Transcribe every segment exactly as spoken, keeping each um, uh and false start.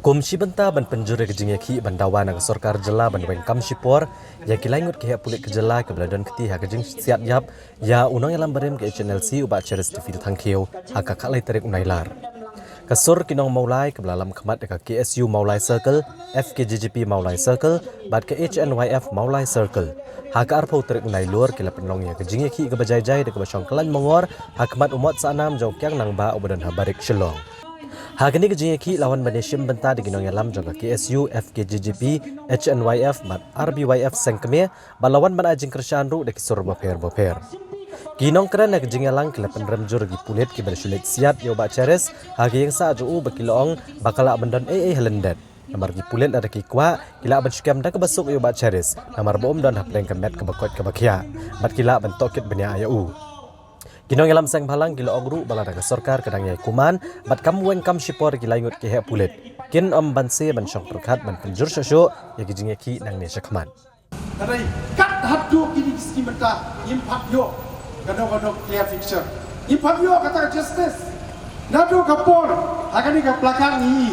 Kum shi bynta ban pynjur ïa ka jingïakhih ban dawa na ka sorkar jylla ban weng kam shipor ïa ki lai ngut ki heh pulit ka jylla kiba la don kti ha ka jingsiat ïap ïa u nongïalam barim ka H N L C u Bah Cheristerfield Thangkhiew ha ka khatlai tarik u Nailar. Ka sur ki nong Mawlai kaba la lam khmat ïa ka K S U Mawlai Circle, F K J G P Mawlai Circle bad ka H N Y F Mawlai Circle ha ka arphew tarik u Nailur ki la pynlong ïa ka jingïakhih kaba jai jai da kaba shong kyllaiñ mongor ha khmat u Mot Sahnam jong u Kiang Nangbah uba don ha Barik Shillong. Ha kane ka jingïakhih la wan ban ïashim bynta da ki nongïalam jong ka K S U, F K J G P, H N Y F bad R B Y F seng kmie bad la wan ban ai jingkyrshan ruh da ki sur bapher bapher. Ki nongkren ha ka jingïalang ki la pynrem jur ïa ki pulit kiba la shu leit siat ïa u Bah Cheris ha ka ïing sah jong u ba ki la ong ba ka lah ban don ei ei ha lyndet. Namar ki pulit lada ki kwah ki lah ban shu kem da kaba suk ïa u Bah Cheris namar ba um don ha pdeng ka met kaba koit kaba khiah bad ki lah ban tohkit bniah ïa u. Ki nongïalam seng bhalang ki la ong ruh ba lada ka sorkar ka dang ïai kuman bad kam weng kam shipor ïa ki lai ngut ki heh pulit, kin ym banse ban shong pyrkhat ban pynjur shuh shuh ïa ki jingïakhih nangne shakhmat. Hynrei kat haduh kine ki sngi mynta ngim pat ïoh kano kano clear picture. Ngim pat ïoh kata ka justice. Naduh ka por ha kane ka placard ngi i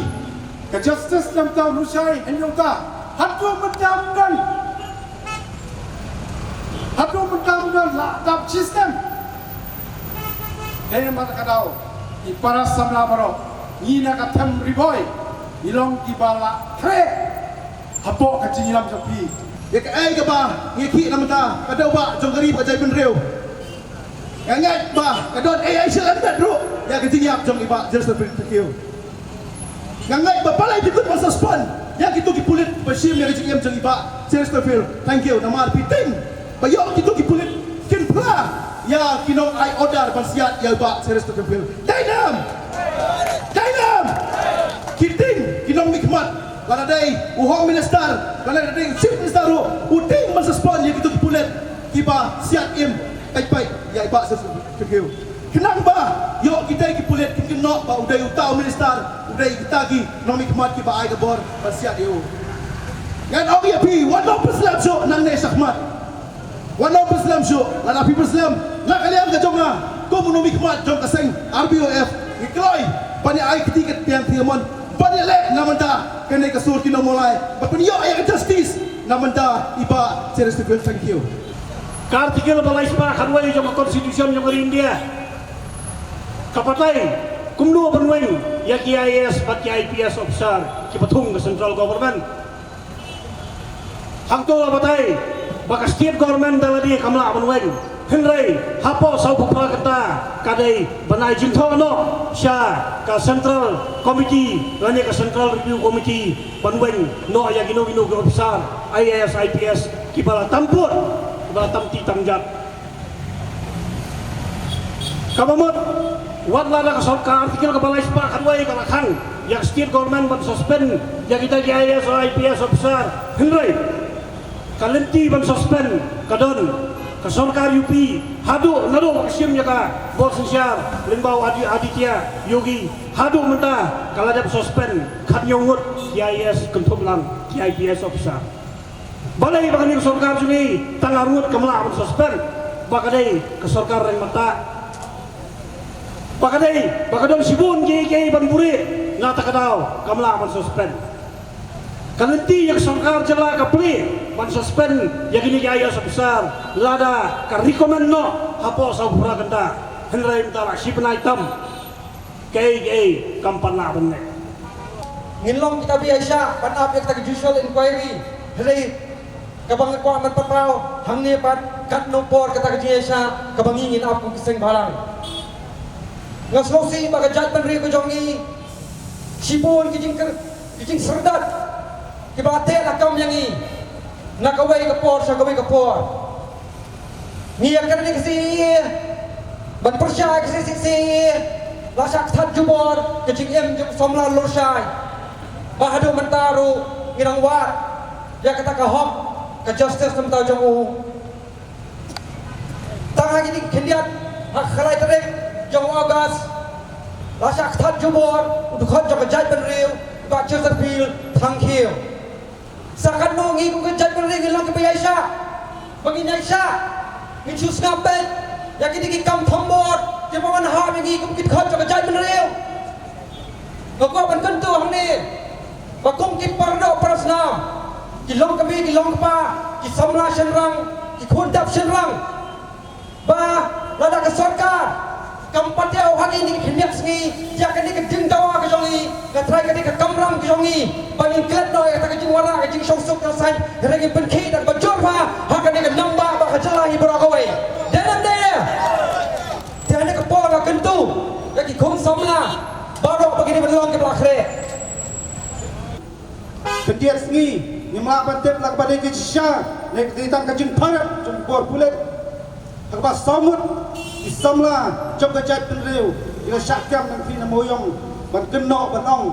ka justice namar ta u Lushai Hynñiewta haduh mynta ym don. Haduh mynta ym don, la dap system. Dei namar kata ka daw i para samla baroh ngi na ka them Ri Bhoi ngi long kiba la khreh hapoh ka jingïalam jong phi. Ïa kaei kaba ngi khih na mynta ka dei ba jong ka ri ba jaitbynriew. Nga ngeit ba ka don ei ei sha lyndet ruh ïa ka jingïap jong i Bah Cheristerfield Thangkhiew. Nga ngeit ba balei phi kut ban suspend ïa kito ki pulit ba shim ïa ka jingim jong i Bah Cheristerfield Thangkhiew namar phi tieng ba ïoh kito ki pulit kin phla ïa ki nong ai order ban siat ïa i Bah Cheristerfield. Dei ne em? Dei ne em? Ki tieng ki nongmihkhmat, lada dei u Home Minister, lada dei u Chief Minister ruh u tieng ban suspend ïa kito ki pulit kiba siat im peit peit ïa i Bah Cheristerfield. Khnang ba ïoh kita ki pulit kin kynnoh ba u dei uta u minister, u dei kita ki nongmihkhmat kiba ai ka bor ban siat ïa u. Ngan ong ïa phi, wat nym pynslem shuh nangne shakhmat. Wat nym pynslem shuh, lada phi pynslem na ka liang ka jong nga kum u nongmihkhmat jong ka seng R B Y F, ngi kloi ban ïa ai kti ka tiang kti kamon ban ïa leh na mynta kane ka sur ki nong Mawlai ban pynïoh ïa ka justice na mynta i Bah Cheristerfield Thangkhiew. Ka Article ba lai spah khatwei jong ka Constitution jong ka ri India ka batai kumno ban weng ïa ki I A S bad ki I P S officer kiba thung ka central government. Hangto la batai ba ka state government da lade kam lah ban weng. Hynrei hapoh sawphew phra kynta ka dei ban ai jingthoh noh sha ka central committee lane ka central review committee ban weng noh ïa kino kino ki officer I A S I P S kiba la tam pud, kiba la tam ti tam jat. Kaba mut, wat la da ka sorkar, article kaba lai spah khatwei ka la khang ïa ka state government ban suspend ïa kita ki I A S, I P S officer, hynrei ka lynti ban suspend ka don ka sorkar U P haduh naduh ba ka shim ïa ka bor synshar lyngba u Adi-, Aditya Yogi, haduh mynta ka la dep suspend khathynñiew ngut ki I A S, kynthup lang ki I P S officer. Balei ba kane ka sorkar jong ngi tang arngut kam lah ban suspend? Ba ka dei ka sorkar reng mata. Ba ka dei ba ka don shibun kiei kiei ban buhrieh, na kata ka daw kam lah ban suspend. Ka lynti ïa ka sorkar jylla ka plie ban suspend ïa kine ki I A S officer lada ka recommend noh hapoh sawphew phra kynta, hynrei mynta la shi bnai tam. Kaei kaei kam pat lah ban leh. Ngin long kita ba ïaishah ban ap ïa kata ka judicial inquiry. Hynrei kaba nga kwah ban pynpaw hangne pat, katno por kata ka jingïaishah kaba ngi ngin ap kum ki seng bhalang. Nga sngewsih ba ka jaitbynriew ka jong ngi shibun ki jingkyrpad, ki jingsyrdat kiba teh lakam ïa ngi na kawei ka por sha kawei ka por. Ngi ïa kren ïa ka C A A ban pyrshah ïa ka C C A A, la shah ktah jubor ka jingim jong u samla Lorshai. Ba haduh mynta ruh ngi dang wad ïa kata ka hok, ka justice na bynta jong u. Tang ha kine ki khyndiat, ha ka khatlai tarik jong u August, la shah ktah jubor u dkhot jong ka jaitbynriew, Bah Chesterfield Thangkhiew. Sa katno ngi kum ka jaitbynriew ngin long kiba ïaishah? Ba ngin ïaishah, ngin shu sngap beit ïa kine ki kam thombor kiba wan hap ïa ngi kum ki dkhot jong ka jaitbynriew? Nga kwah ban kyntu hangne, Ba kum ki paradoh parasnam, ki longkmie ki longkpa, ki samla shynrang, ki khun dap shynrang, ba lada ka sorkar kam pat ïoh ha kine ki khyndiat sngi ïa kane ka jingdawa ka jong ngi, nga trai kane ka kamram ka jong ngi ba ngin klet noh ïa kata ka jingwanrah, ka jingshongsuk ka saiñ, hynrei ngin pynkhih da kaba jur bha ha kane ka nongbah bad ka jylla hi baroh kawei. Dei ne em dei? Te ha kane ka por nga kyntu ïa ki khun samla baroh ba ki dei ban long kiba la khreh. Khyndiat sngi ngim lah ban tip la kaba dei ka jingshisha ne ka dei tang ka jingpyrshah jong ka bor pulit. Ha kaba saw ngut ki samla jong ka jaitbynriew ki la shah kem na ka thli na Mawïong ban kynnoh ban ong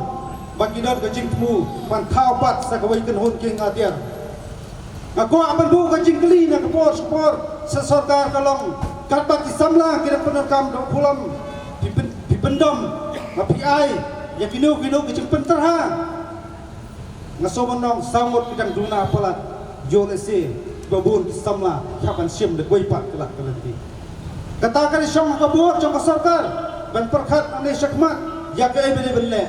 ba ki don ka jingthmu ban thaw pat sa kawei kynhun kieng atiar. Nga kwah ban buh ka jingkylli na ka por sha ka por sha sorkar ka long, katba ki samla ki dang pyndonkam da u phulam, phi pyn-, phi pyndom, ma phi ai ïa kino kino ki jingpynterha. Nga sngewbha ban ong saw ngut ki dang duna palat, ïoh lehse ba bun ki samla ki hap ban shim da kawei pat ka lad ka lynti. Kata ka dei shong ha ka bor jong ka sorkar ban pyrkhat nangne shakhmat ïa kaei ba dei ban leh.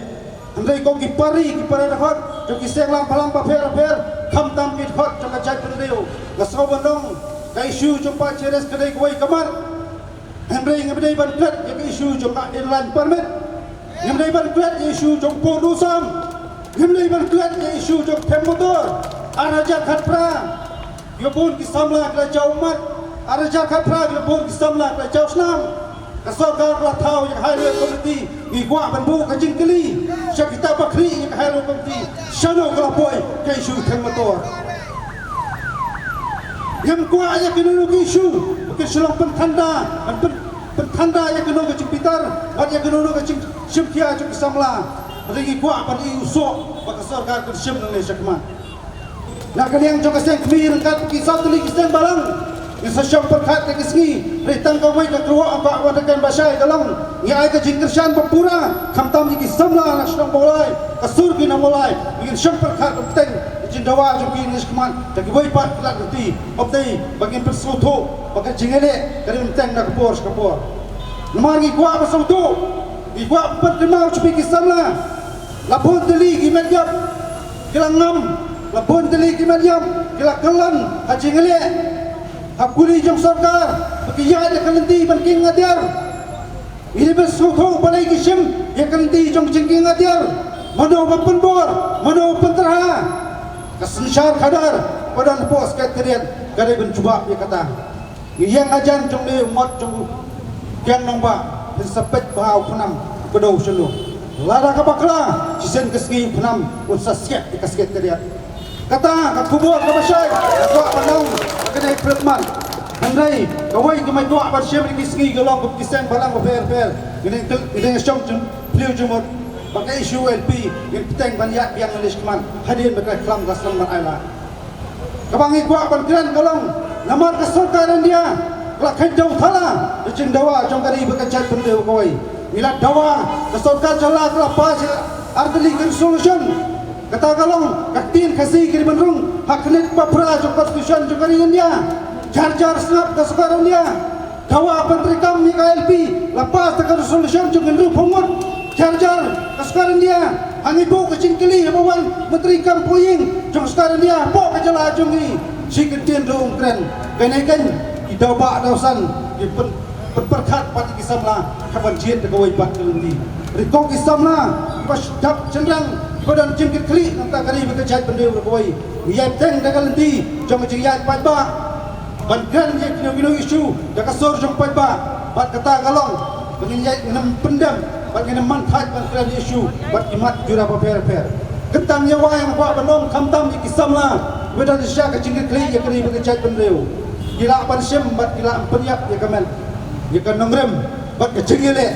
Hynrei ko ki para, ki para dkhot jong ki seng lam bhalang bapher bapher, khamtam ki dkhot jong ka jaitbynriew, nga sngewbha ban ong ka issue jong Bah Cheres ka dei kawei ka mat. Hynrei ngim dei ban klet ïa ka issue jong ka inland permit. Ngim dei ban klet ïa issue jong pud u sam. Ngim dei ban klet ïa issue jong them motor. Ar hajar khatphra, ïa bun ki samla ki la jaw ummat. Ar hajar khatphra, ïa bun ki samla ki la jaw snam. Ka sorkar ka la thaw ïa ka highway committee. Ngi kwah ban buh ka jingkylli sha kita ba khlieh ïa ka highway committee, shano ka la poi ka issue them motor. Ngim kwah ïa kino kino ki issue ba kin shu long pynthanda, ban pyn-, pynthanda ïa kino ka jingbitar bad ïa kino kino ka jingshim khia jong ki samla. Hynrei ngi kwah ban ïoh u soh ba ka sorkar kan shim nangne shakhmat. Na ka liang jong ka seng kmie ryngkat ki saw tylli ki seng balang, ngin sa shong pyrkhat ïa ka sngi. Hynrei tang kawei ka kyrwoh, Bah Wahdakan Bashai, ka long ngi ai ka jingkyrshan ba pura, khamtam ïa ki samla na shnong Mawlai, ka sur ki nong Mawlai, ngin shong pyrkhat ban bteng ïa ka jingdawa jong ki nangne shakhmat da kiwei pat ki lad lynti. Ym dei ba ngin pynsngewthuh ba ka jingïaleh ka dei ban bteng na ka por sha ka por. Namar ngi kwah ban sngewthuh, ngi kwah ban pynkynmaw sha phi ki samla. La bun tylli ki met ïap ki la ngam, la bun tylli ki met ïap ki la kyllon ha jingïaleh, ha kuli jong sorkar ba ki ïaid ïa ka lynti ban kieng atiar. Ngi dei ban sngewthuh balei ki shim ïa ka lynti jong jingkieng atiar. Mano ba pynbor, mano ba pynterha. Ka synshar khadar ba don hapoh Secretariat ka dei ban jubab ïa kata. Ngi ïeng hajan jong une u mot jong u kiang nongbah, phin sa peit bha u KHNAM u kdew shano. Lada ka bakla, shisien ka sngi u KHNAM un sa siat ïa ka Secretariat. Kata ka khubor kaba shai nga kwah ban ong ha kane ka press meet. Hynrei kawei kaba nga kwah ban shim ha kine ki sngi ka long, kum ki seng balang bapher bapher, ngi dang kyl-, ngi dang shong jingphylliew jingmut ba ka issue L P ngin bteng ban ïaid biang nangne shakhmat hadien ba ka khlam ka sdang ban ailad. Kaba ngi kwah ban kren ka long, namar ka sorkar India ka la kheiñ dewthala ïa ka jingdawa jong ka ri bad ka jaitbynriew kawei. Ngi la dawa, ka sorkar jylla ka la pass ïa ar tylli ki resolution. Kata ka long ka ktien Khasi ka dei ban rung ha ka khyndit kaba phra jong ka Constitution jong ka ri India. Jar jar sngap ka sorkar India. Dawa ban treikam ïa ka L P, la pass da ka resolution jong hynriewphew ngut. Jar jar ka sorkar India. Ha ngi buh ka jingkylli haba wan Myntri kam pyrshang jong ka sorkar India hapoh ka jylla jong ngi, shi kyntien ruh um kren. Kane kan ki daw bah daw san, ki pyn-, pynpyrkhat pat ïa ki samla, haba jied da kawei pat ka lynti. Hynrei ko ki samla kiba dap shynrang, kiba don jingkitkhlieh na ka bynta ka ri bad ka jaitbynriew baroh kawei, ngi ïai bteng da ka lynti jong ka jingïaid paidbah. Ban kren ïa kino kino issue da ka sur jong paidbah. Bad kata ka long ba ngin ïa, ngin ym pyndem bad ngin ym man thait ban kren issue bad ki mat jura bapher bapher. Kyntang ïa wai nga kwah ban ong khamtam ïa ki samla kiba don sha ka jingkitkhlieh ïa ka ri bad ka jaitbynriew. Ki lah ban shim bad ki lah ban pynïap ïa ka met, ïa ka nongrim bad ka jingïaleh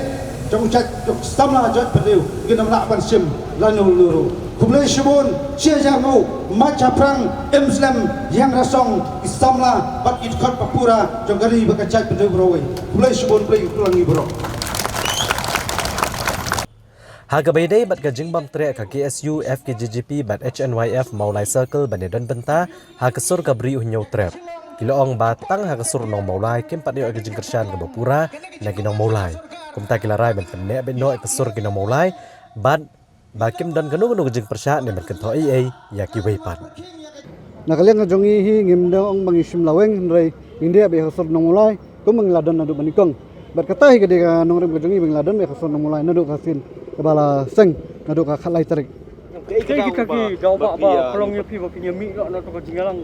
jong jait, jong samla jaitbynriew, ngin ym lah ban shim lano lano ruh. Khublei shibun, shi hajar nguh, Mait Shaphrang, Imslem, Ïangrasong, ki samla bad ki dkhot ba pura jong ka ri bad ka jaitbynriew baroh kawei. Khublei shibun, khublei shibun ïa ngi baroh. Ha kaba ïadei bad ka jingbym treh ka K S U, F K J G P bad H N Y F Mawlai Circle ban ïadon bynta ha ka sur ka Bri U Hynñiewtrep, ki la ong ba tang ha ka sur u nong Mawlai kim pat ïoh ïa ka jingkyrshan kaba pura na ki nong Mawlai. Kumta ki la rai ban pynneh beit noh ïa ka sur ki nong Mawlai bad ba kim don kano kano ka jingpyrshah ne ban kynthoh ei ei ïa kiwei pat. Na ka liang ka jong ngi hi ngim dang ong ba ngi shim laweng, hynrei ngin dei ba ïa ka sur Nongmulai kum ba ngi la don naduh ba nyngkong. Bad kata hi ka dei ka nongrim ka jong ngi ba ngi la don ba ïa ka sur Nongmulai naduh ka sien kaba la seng naduh ka khatlai tarik. Kaei kita ki daw ba ba pynlong ïa phi ba phin ïa mih noh na ka jingïalang?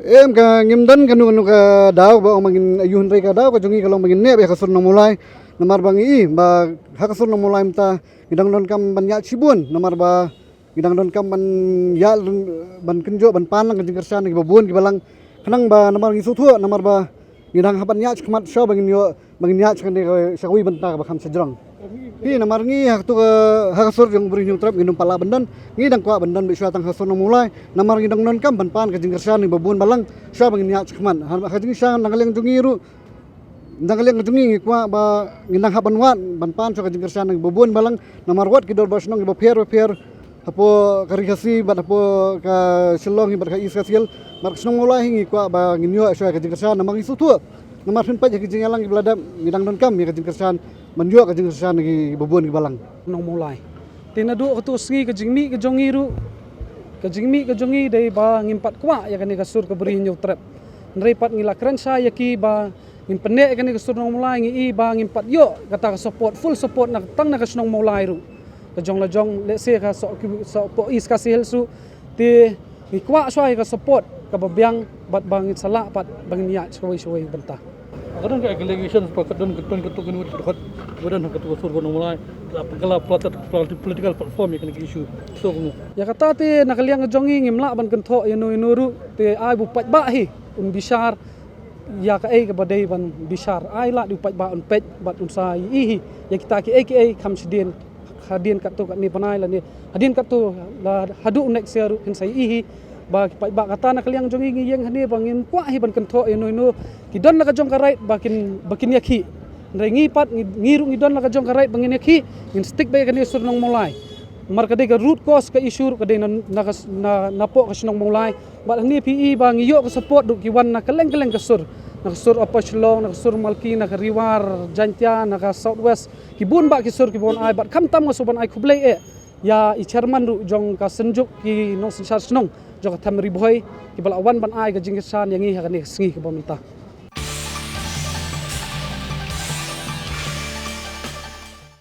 Em, ka ngim don kano kano ka daw ba ong ba ngin ïa, hynrei ka daw ka jong ngi ka long ba ngin neh ba ïa ka sur Nongmulai. Namar ba ngi i ba ha ka sur Nongmulai mynta ngi dang donkam ban ïaid shibun, namar ba ngi dang donkam ban ïaid, ban kynjoh, ban pan lang ka jingkyrshan na kiba bun kiba lang. Khnang ba namar ngi sngewthuh namar ba ngi dang hap ban ïaid shakhmat shuwa ba ngin ïoh, ba ngin ïaid sha kane ka, sha kawei bynta kaba kham shajrong. Hi namar ngi ha katu ka, ha ka sur jong Bri Hynñiewtrep ngin ym pat lah ban don, ngi dang kwah ban don beit shuwa tang ha sur Nongmulai, namar ngi dang donkam ban pan ka jingkyrshan na kiba bun ba lang shuwa ba ngin ïaid shakhmat. Ha, ha ka jingshisha na ka liang jong ngi ruh, na ka liang jong ngi ngi kwah ba ngin dang hap ban wad ban pan shuwa ka jingkyrshan na kiba bun ba lang, namar wat ki dorbar shnong kiba pher ba pher hapoh ka Ri Khasi bad hapoh ka Shillong hi bad ka East Khasi Hills bad ka shnong Mawlai hi ngi kwah ba ngin ïoh shuwa ka jingkyrshan namar ngi sngewthuh. Namar phin peit ha ki jingïalang kiba la dep ngi dang donkam ïa ka jingkyrshan ban ïoh ka jingkyrshan na kiba bun kiba lang. Nong Mawlai. Te naduh katu ka sngi ka jingmih ka jong ngi ruh, ka jingmih ka jong ngi dei ba ngim pat kwah ïa kane ka sur ka Bri Hynñiewtrep. Hynrei pat ngi la kren shai ïa ki ba ngin pynneh ïa kane ka sur Nong Mawlai, ngi i ba ngim pat ïoh kata ka support, full support na tang na ka shnong Mawlai ruh. Ka jong la jong lehse ka soh ki, soh poh East Khasi Hills ruh. Te ngi kwah shuwa ïa ka support kaba biang bad ba ngin sa lah pat ba ngin ïaid shawei shawei bynta. Ka don ka allegations ba ka don ka don ka tuk ka nud ka dkhot ka don ka tuk ka sur ka Nong Mawlai, ka la, ka la pla-, pla-, political platform ïa kane ka issue. So kumno? Ïa kata te na ka liang ka jong ngi ngim lah ban kynthoh ïa no ïa no ruh, te ai ba u paidbah hi un bishar ïa kaei kaba dei ban bishar. Ai lad ïa u paidbah un peit bad un sa ïohi ïa kita kiei kiei kham shadien, hadien katto katne bnai lane hadien katto la haduh next year ruh kin sa ïohi ba ki paidbah. Kata na ka liang jong ngi ngi ïeng hangne ba ngim kwah hi ban kynthoh ïa no ïa no. Ki don la ka jong ka right ba kin, ba kin ïakhih. Hynrei ngi pat ngi, ngi ruh ngi don la ka jong ka right ba ngin ïakhih, ngin stick beit ïa kane sur Nong Mawlai. Namar ka dei ka root cause ka issue ruh ka dei na, na ka s-, na, na poh ka shnong Mawlai. Bad hangne phi i ba ngi ïoh ka support ruh ki wan na kylleng kylleng ka sur. Na ka sur Upper Shillong, na ka sur Malki, na ka Ri War Jaiñtia, na ka South West. Ki bun bah ki sur kiba wan ai bad khamtam nga sngewbha ban ai khublei eh ïa i chairman ruh jong ka Synjuk ki Nongsynshar Shnong jong ka Them Ri Bhoi kiba la wan ban ai ka jingkyrshan ïa ngi ha kane ka sngi kaba mynta.